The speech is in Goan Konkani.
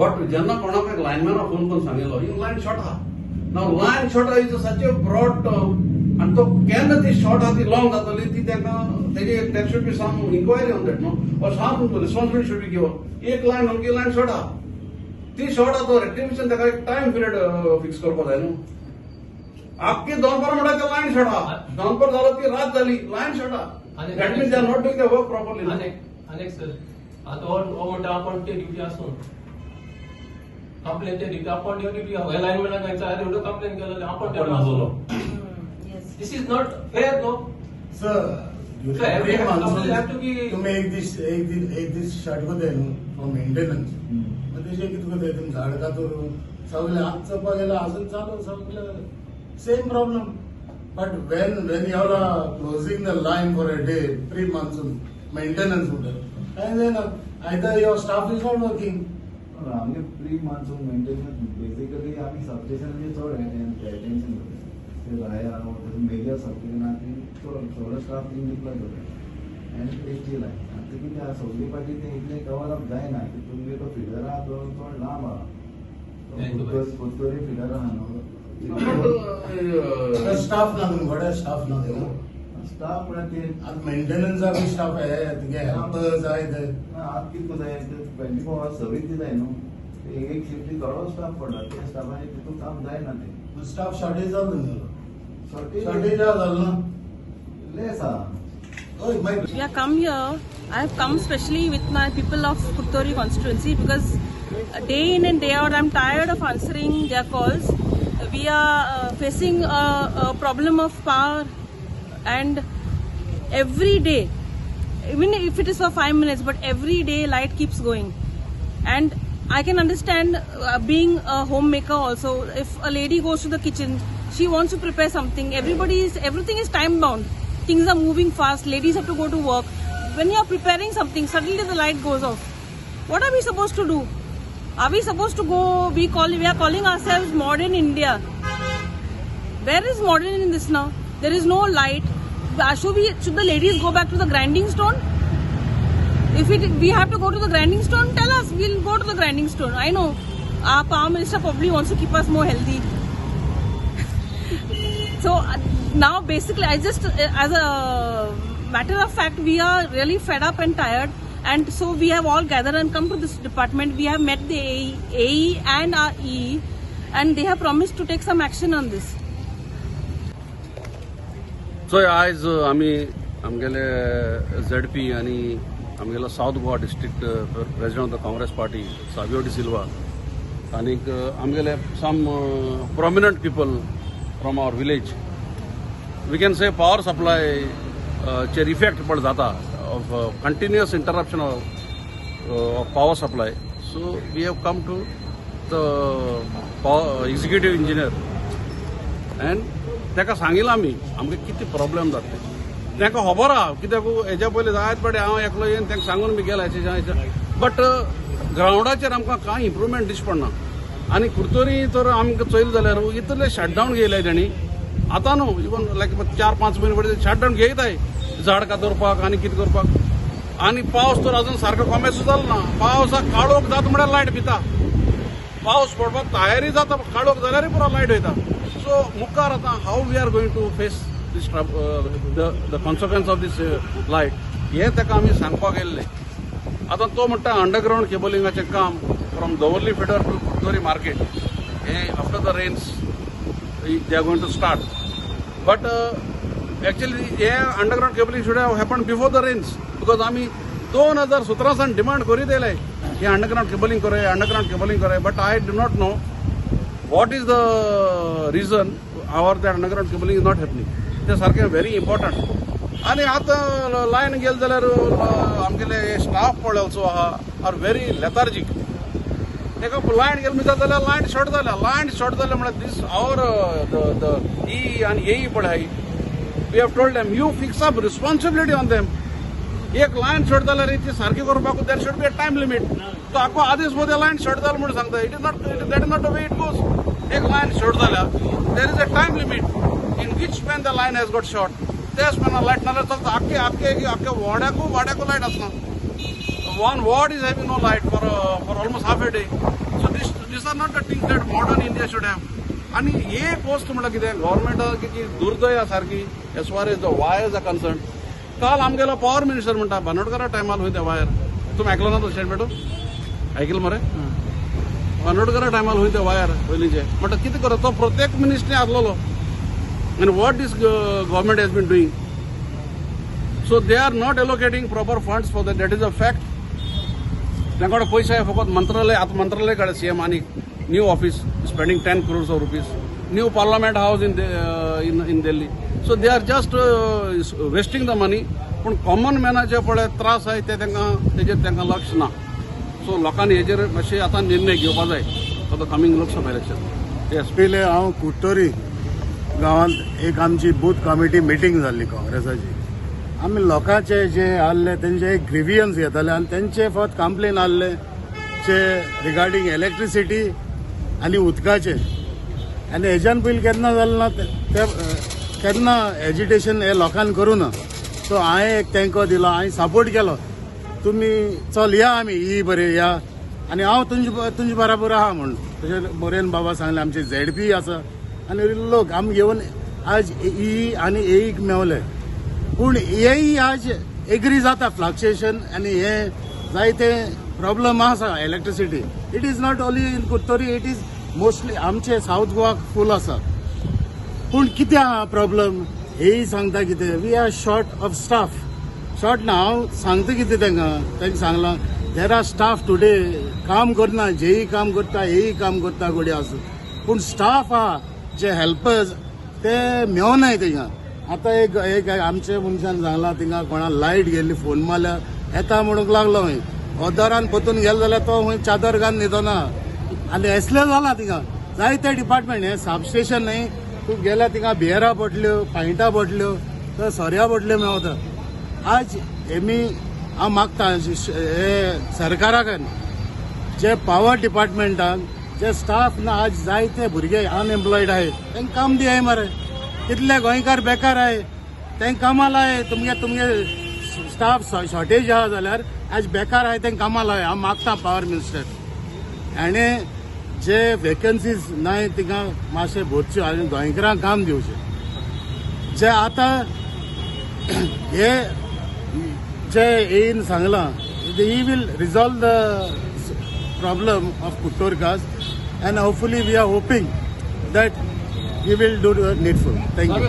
बट जेन्ना कोणाक एक लायनमॅनाक फोन करून सांगिल्लो ही लायन शॉर्ट आहा. Now line short is such a broad term आनी तो केन्ना ती शॉर्ट आहा ती लॉंग जातली ती ताका तेजी there should be some inquiry on that, no, or some responsibility should be given. एक लायन अमकी लायन शॉर्ट आहा, ती शॉर्ट आहा, तो रेक्टिफिकेशन ताका एक टायम पिरियड फिक्स करपाक जाय न्हू. आख्खी दोनपार म्हणल्यार ते लायन शॉर्ट आहा, दोनपार जालो ती रात जाली, लायन शॉर्ट आहा. That means they are not doing the work properly. आनी सर, आतां हो म्हणटा आपूण ते ड्युटी आसून कंप्लेन ते ड्युटी आपण ड्युटी हे लायनमॅनाक एवढं कंप्लेन केलेलं आपण. This is not fair, no. Sir, So every company have to be- तुम्ही एक दीस शॉर्ट करताय न्हू फॉर मेंटेनन्स, मग तेजे कितें करताय तुमी? झाड कातरून सगळे आज चोवपाक गेल्यार अजून चालू सगळे same problem. But when you are closing the line for a day pre monsoon maintenance म्हणटात काय जायना, either your staff is not working. आमगे प्री मान्सून मेंटेनन्स बेसिकली आमी सबस्टेशनाचेर चड अटेन्शन करता. ते राया मेजर सबस्टेशन आहा ती चड सगळो स्टाफ थिंग डिप्लॉय करता आनी एच डी लायन. आतां कितें आहा, सगळी पाटी तें इतलें कवर अप जायना की तुमगे तो फिडर आहा तो चड लांब आहा, कुर्तोरी फिडर आहा न्हू. स्टाफ ना तुमकडे, स्टाफ ना न्हू. स्टाफ म्हळ्यार ते आतां मेंटेनन्साक स्टाफ हे तुगे हेल्पर जाय ते. आतां कितें जाय, 24 आवर्स सर्वीस दिताय न्हू, एक एक शिफ्टी थोडो स्टाफ पडटा, त्या स्टाफाचेर तितून काम जायना तें. स्टाफ शॉर्टेज जालो तुमगेलो? शॉर्टेज. शॉर्टेज जालो ना? लेस आहा. हय मागीर. We have come here. I have come specially with my people of Curtorim constituency because day in and day out I am tired of answering their calls. We are facing a problem of power, and every day, even if it is for 5 minutes, but every day light keeps going. And I can understand, being a homemaker also, if a lady goes to the kitchen, she wants to prepare something. Everything is time bound. Things are moving fast. Ladies have to go to work. When you are preparing something, suddenly the light goes off. What are we supposed to do? Are we supposed to go? We are calling ourselves modern India. Where is modern in this now? There is no light. Should the ladies go back to the grinding stone? If we have to go to the grinding stone, tell us. We'll go to the grinding stone. I know our power minister probably wants to keep us more healthy. So now basically, I just as a matter of fact, we are really fed up and tired, and so we have all gathered and come to this department. We have met the AE and our EE, and they have promised to take some action on this. चोय, आयज आमी आमगेले झेड पी आनी आमगेलो South Goa district president of the Congress party Savio D'Silva आनीक आमगेले some prominent people from our village, we can say power supply चेर इफेक्ट पड जाता of continuous interruption of power supply. So we have come to the executive engineer and ताका सांगिलां आमी आमकां कितें प्रॉब्लेम जाता तें. तांकां खबर आहा, कित्याक हेज्या पयलीं जायत पडे हांव एकलो येवन तांकां सांगून बी गेला. बट ग्रावंडाचेर आमकां कांय इम्प्रुवमेंट दिश्टी पडना. आनी कुर्तोरी तर आमकां चोयलें जाल्यार इतले शटडावन घेयले तेणी आतां न्हू, इवन लायक 4-5 म्हयने पयलीं शटडावन घेयताय झाड कातरपाक आनी कितें करपाक. आनी पावस तर अजून सारको कॉमेस जालो ना. पावसाक काळोख जाता म्हळ्यार लायट भिता, पावस पडपाक तयारी जाता, काळोख जाल्यारय पुरो लायट वयता. सो मुखार आतां how we are going to face this the consequence of this light, हें ताका आमी सांगपाक येयल्ले. आतां तो म्हणटा अंडरग्रावंड केबलिंगाचें काम from Davorlim feeder to Curtorim market हें after the rains they are going to start. But actually हें underground cabling should have happen before the rains, because आमी 2017 सावन डिमांड करीत येयले हे अंडरग्रावंड केबलिंग करे, अंडरग्रावंड केबलिंग करे. But I do not know what is the reason our that underground cabling is not happening. ते सारकें व्हेरी इम्पॉर्टंट. आनी आतां लायन गेले जाल्यार आमगेले स्टाफ पळय ऑल्सो आहा are very लेथार्जीक. ताका लायन गेले म्हणटा जाल्यार लायन शॉर्ट जाल्या, लायन शॉर्ट जाल्या म्हळ्यार दीस our the ई आनी एई पळय, we have told them you fix up responsibility on them. एक लायन शॉर्ट जाल्यार ती सारकी करपाक there should be a time limit. तो आखो आदीस मदें लायन शॉर्ट जालो म्हणून सांगता, it is not, that is not the way it goes. एक लायन शॉर्ट जाल्यार there is a time limit in which when the line has got short, त्या स्पेनार लायट नाल्यार चलता. आख्खे आख्खे आख्खे वाड्याकू वाड्याकू लायट आसना. One ward is having no light for almost half a day. So this are not the things that modern India should have. आनी एक वस्त म्हणल्यार कितें, गव्हर्मेंटाची दुर्दय सारकी as far as the wires are concern. काल आमगेलो पॉवर मिनिस्टर म्हणटा बानोडकरा टायमार खंय ते वायर, तुमी आयकलो ना तो स्टेटमेंट? आयकलो मरे? बानोडकरा टायमार खंय ते वायर पयलींचे, म्हणटा कितें करता तो प्रत्येक मिनिस्ट्री आसलेलो. And what this government has been doing? So they are not allocating proper funds for that. That is a fact. तांकडे पयशे फकत मंत्रालय, आतां मंत्रालय कडे सीएम आनी new office spending 10 crores of rupees, new parliament house in Delhi. So they are just wasting the money. पूण कॉमन मॅनाचे पळय त्रास आहाय ते तांकां तेजेर तांकां लक्ष ना. सो लोकांनी हेजेर मातशें आतां निर्णय घेवपा जाय for the coming Lok Sabha election. Yes. पयलें हांव कुडटरी गांवांत एक आमची बूथ कमिटी मिटींग जाल्ली काँग्रेसाची. आमी लोकांचे जे आहले तेंचे एक ग्रिवियन्स घेताले आनी तेंचे फक्त कंप्लेन आहले जे रिगार्डींग इलेक्ट्रिसिटी आनी उदकाचे. आनी हेज्यान पयलीं केन्ना जालें ना ते केन्ना एजिटेशन हे लोकांक करूं ना. सो हांवें एक तेंको दिलो, हांवें सपोर्ट केलो, तुमी चल या आमी ही बरे या आनी हांव तुमचे बराबर आहा म्हूण. तशें मोरेन बाबा सांगलें, आमचे झेडपी आसा आनी लोक आमी घेवन आज ई आनी एईक मेवले. पूण हेय आज एग्री जाता फ्लक्चुएशन आनी हे जायते प्रॉब्लम आसा electricity. It is not only in Curtorim, it is mostly आमचे सावथ गोवा फूल आसा. पूण कितें आहा प्रॉब्लम हेय सांगता कितें, we are short of staff. Short ना, हांव सांगता कितें तांकां, तांकां सांगलां there are staff today काम करना, जेई काम करता, हेय काम करता घोडये आसूं, पूण स्टाफ आहा जे हेल्पर्स ते मेवनाय थिंगा. आतां एक एक आमचे मनशान सांगलां थिंगा कोणा लायट गेल्ली, फोन मारल्यार येता म्हणूंक लागलो खंय, ओदरान परतून गेलो जाल्यार तो खंय चादर घालून न्हिदना. आनी असलें जालां थिंगा जायते डिपार्टमेंट. हें सब स्टेशन न्ही, तूं गेल्यार थिंगा बियरा बोटल्यो, पायंटा बोटल्यो, तर सोऱ्या बोटल्यो मेवता. आज हेमी हांव मागता हे सरकारा कडेन जे पावर डिपार्टमेंटान जे स्टाफ ना, आज जायते भुरगे अनएम्प्लॉयड आहाय, तांकां काम दियाय मरे. कितले गोंयकार बेकार आहाय, तांकां कामां लाय. तुमगे तुमगे स्टाफ शॉर्टेज आहा जाल्यार आज बेकार आहाय, तांकां कामां लाय. हांव मागता पावर मिनिस्टर आनी जे वेकन्सीज नाय तिंगा मातशें भरच्यो आनी गोंयकारांक काम दिवचें. जे आतां हे जे येन सांगलां, he will resolve the problem of Kuttorkars and hopefully we are hoping that he will do the needful. Thank you.